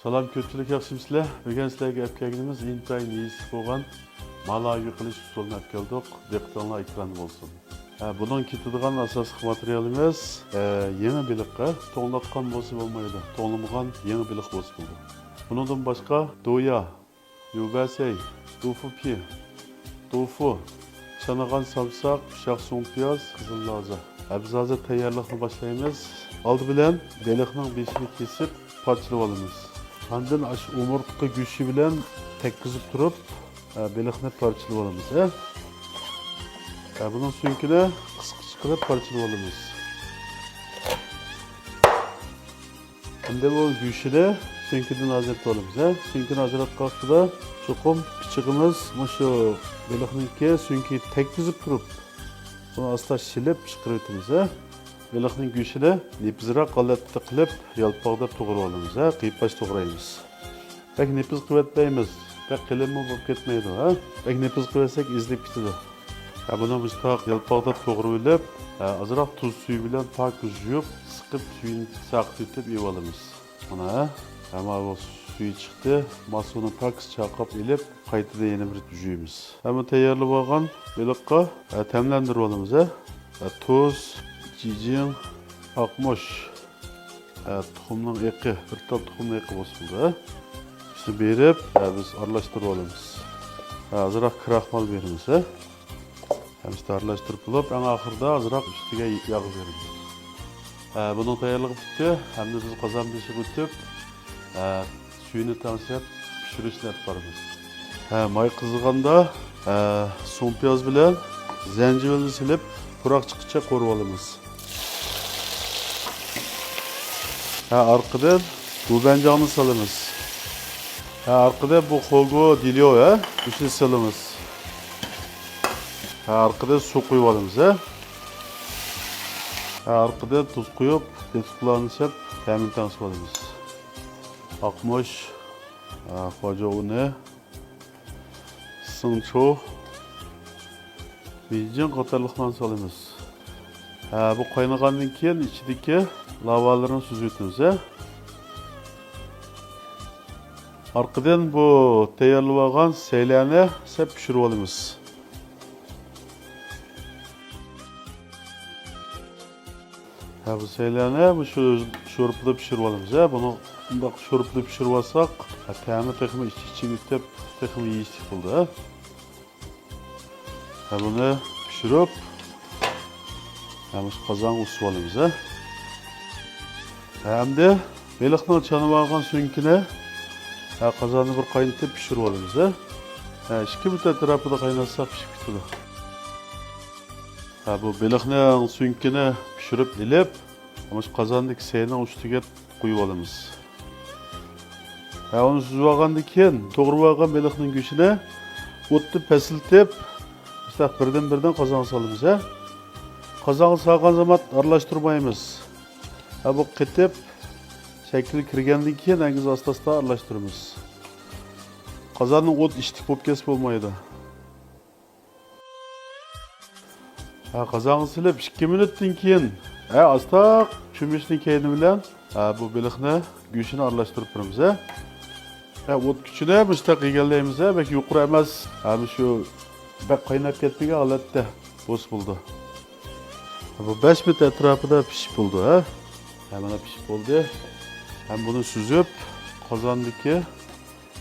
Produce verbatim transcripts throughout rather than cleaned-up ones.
سالام كۆپچىلىك، ياخشىمۇسىلەر؟ بۈگۈن سىلەرگە ئەپ كەلگىنىمىز ئىنتايىن يېيىشلىك بولغان مالايى قىلىش ئۇسۇلىنى ئەپ كەلدۇق. دىققىتىڭلار ئېكراندا بولسۇن. ھە، بۇنىڭ كېتىدىغان ئاساسلىق ماتېرىيالىمىز، ھە، يېڭى بېلىق، ھە، توڭلاتقان بولسا بولمايدۇ، توڭلىمىغان يېڭى بېلىق بولسا بولىدۇ. بۇنىڭدىن باشقا دويا، يۇبەسەي، دۇفۇپى، دۇفۇ، چانىغان سامساق، ئۇششاق سۇڭپىياز، قىزىل لازا. ھە، بىز ھازىر تەييارلىقنى باشلايمىز. ئالدى بىلەن بېلىقنىڭ بېشىنى كېسىپ پارچىلىۋالىمىز. ئاندىن ئاشۇ ئومۇرتقا گۆشى بىلەن تەگكۈزۈپ تۇرۇپ، ھە، بېلىقنى پارچىلىۋالىمىز، ھە. ھە، بۇنىڭ سۆڭىكىنى قىسقىچە قىلىپ پارچىلىۋالىمىز. ئەمدى بۇ گۆشىنى سۆڭىكىدىن ئاجرىتىۋالىمىز، ھە. سۆڭىكىنى ئاجراتقان ۋاقتىدا چوقۇم پىچىقىمىز مۇشۇ بېلىقنىڭكى سۆڭىكىگە تەگكۈزۈپ تۇرۇپ، بۇنى ئاستا شىلىپ چىقىرىۋېتىمىز، ھە. بېلىقنىڭ گۆشىنى نېپىزراق ھالەتتە قىلىپ، يالپاقداپ توغرىۋالىمىز، ھە. قىيپاش توغرايمىز. بەك نېپىز قىلىۋەتمەيمىز. بەك قېلىنمۇ بولۇپ كەتمەيدۇ، ھە. بەك نېپىز قىلىۋەتسەك ئېزىلىپ كېتىدۇ. ھە، بۇنى مۇشۇنداق يالپاقداپ توغرىۋېلىپ، ھە، ئازراق تۇز سۈيى بىلەن پاكىز يۇيۇپ، سىقىپ سۈيىنى ساقىتىۋېتىپ ئېلىۋالىمىز. مانا، ھە، ھەممە بۇ سۈيى چىقتى. ماسۇنى پاكىز چايقاپ ئېلىپ، قايتىدىن يەنە بىر يۇيىمىز. ھەممە تەييارلىۋالغان بېلىققا، ھە، تەملەندۈرۈۋالىمىز، ھە. ھە، تۇز، جىجىڭ، ئاقمۇچ، ھە، تۇخۇمنىڭ ئېقى، بىر تال تۇخۇمنىڭ ئېقى بولسا بولىدۇ، ھە. شۇنى بېرىپ، ھە، بىز ئارىلاشتۇرۇۋالىمىز. ھە، ئازراق كراخمال بېرىمىز، ھە. ھەممىسىنى ئارىلاشتۇرۇپ بولۇپ، ئەڭ ئاخىرىدا ئازراق ئۈستىگە ياغ بېرىمىز. ھە، بۇنىڭ تەييارلىقى پۈتتى. ئەمدى بىز قازان بېشىغا ئۆتۈپ، ھە، سۈيىنى تەڭشەپ پىشۇرۇشنى ئېلىپ بارىمىز. ھە، ماي قىزىغاندا، ھە، سۇڭپىياز بىلەن زەنجىۋىلنى سېلىپ، پۇراق چىققىچە قورۇۋالىمىز. ھە، ئارقىدىن گۇبەنجاڭنى سالىمىز. ھە، ئارقىدىن بۇ خوگو دىليو، ھە، مۇشۇنى سالىمىز. ھە، ئارقىدىن سۇ قۇيۇۋالىمىز، ھە. ھە، ئارقىدىن تۇز قۇيۇپ، تېتىقلارنى سېپ، تەمىنى تەڭشىۋالىمىز. ئاقمۇچ، ھە، خۇاجو ئۇنى، سىڭچۇ، بېيجىڭ قاتارلىقلارنى سالىمىز. ھە، بۇ قاينىغاندىن كېيىن ئىچىدىكى لاۋالىرىنى سۈزۈۋېتىمىز، ھە. ئارقىدىن بۇ تەييارلىۋالغان سەيلەنى سەپ پىشۇرۇۋالىمىز. ھە، بۇ سەيلەنى مۇشۇ شورپىدا پىشۇرۇۋالىمىز، ھە. بۇنى بۇنداق شورپىدا پىشۇرۇۋالساق، ھە، تەمى تېخىمۇ ئىچ-ئىچىگە ئۆتۈپ، تېخىمۇ يېيىشلىك بولىدۇ، ھە. ھە، بۇنى پىشۇرۇپ، ھە، مۇشۇ قازانغا ئۇسۇۋالىمىز، ھە. ھە، ئەمدى بېلىقنىڭ چانىۋالغان سۆڭىكىنى، ھە، قازاندا بىر قاينىتىپ پىشۇرۇۋالىمىز، ھە. ھە، ئىككى مىنۇت ئەتراپىدا قايناتساق پىشىپ كېتىدۇ. ھە، بۇ بېلىقنىڭ سۆڭىكىنى پىشۇرۇپ ئېلىپ، مۇشۇ قازاندىكى سەينىڭ ئۈستىگە قۇيۇۋالىمىز. ھە، ئۇنى سۈزۈۋالغاندىن كېيىن، توغرىۋالغان بېلىقنىڭ گۆشىنى ئوتنى پەسىلتىپ، مۇشۇنداق بىردىن-بىردىن قازانغا سالىمىز، ھە. قازانغا سالغان زامان ئارىلاشتۇرمايمىز. ھە، بۇ قېتىپ، شەكلى كىرگەندىن كېيىن، ئەنگىز ئاستا-ئاستا ئارىلاشتۇرىمىز. قازاننىڭ ئوت ئىشتىك بولۇپ كەتسە بولمايدۇ. ھە، قازانغا سېلىپ ئىككى مىنۇتتىن كېيىن، ھە، ئاستا چۆمۈچنىڭ كەينى بىلەن، ھە، بۇ بېلىقنى، گۆشىنى ئارىلاشتۇرۇپ بېرىمىز، ھە. ھە، ئوت كۈچىنى مۇشۇنداق يېگەنلەيمىز، ھە، بەك يۇقىرى ئەمەس. ھە، مۇشۇ بەك قايناپ كەتمىگەن ھالەتتە بولسا بولىدۇ. بۇ بەش مىنۇت ئەتراپىدا پىشىپ بولىدۇ، ھە. ھە، مانا پىشىپ بولدى. ھەم بۇنى سۈزۈپ، قازاندىكى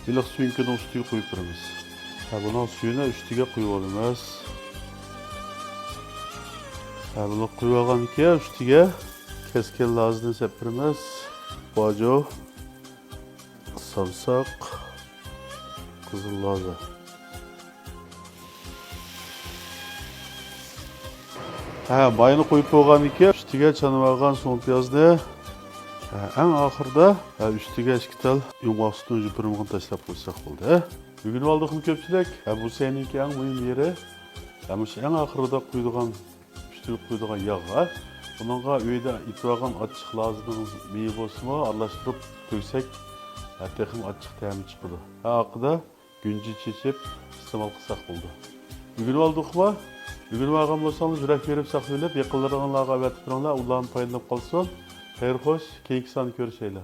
بېلىق سۆڭىكىنىڭ ئۈستىگە قۇيۇپ بېرىمىز. ھە، بۇنىڭ سۈيىنى ئۈستىگە قۇيۇۋالىمىز. ھە، بۇنى قۇيۇۋالغاندىن كېيىن ئۈستىگە كەسكەن لازىنى سېلىپ بېرىمىز. باجو، سامساق، قىزىل لازا. ھە، ماينى قۇيۇپ بولغاندىن كېيىن، ئۈستىگە چانىۋالغان سوڭ پىيازنى، ھە، ئەڭ ئاخىرىدا، ھە، ئۈستىگە ئىككى تال يۇمغاق سۈتىنىڭ يوپۇرمىقىنى تاشلاپ قويساق بولدى، ھە. ئۆگىنىۋالدۇقمۇ كۆپچىلىك؟ ھە، بۇ سەينىڭكى ئەڭ مۇھىم يېرى، ھە، مۇشۇ ئەڭ ئاخىرىدا قۇيىدىغان، ئۈستىگە قۇيىدىغان ياغ، ھە. بۇنىڭغا ئۆيدە ئېتىۋالغان ئاچچىق لازىنىڭ مېيى بولسىمۇ ئارىلاشتۇرۇپ قويساق، ھە، تېخىمۇ ئاچچىق تەمى چىقىدۇ. ھە، ئارقىدا گۈنجە چېچىپ ئىستېمال قىلساق بولىدۇ. ئۆگىنىۋالدۇقمۇ؟ ئۆگىنىۋالغان بولساڭلار يۈرەك بېرىپ ساقلىۋېلىپ، يېقىنلىرىڭلارغا ئەۋەتىپ بېرىڭلار، ئۇلارمۇ پايدىلىنىپ قالسۇن. خەير خوش، كېيىنكى ساندا كۆرۈشەيلى.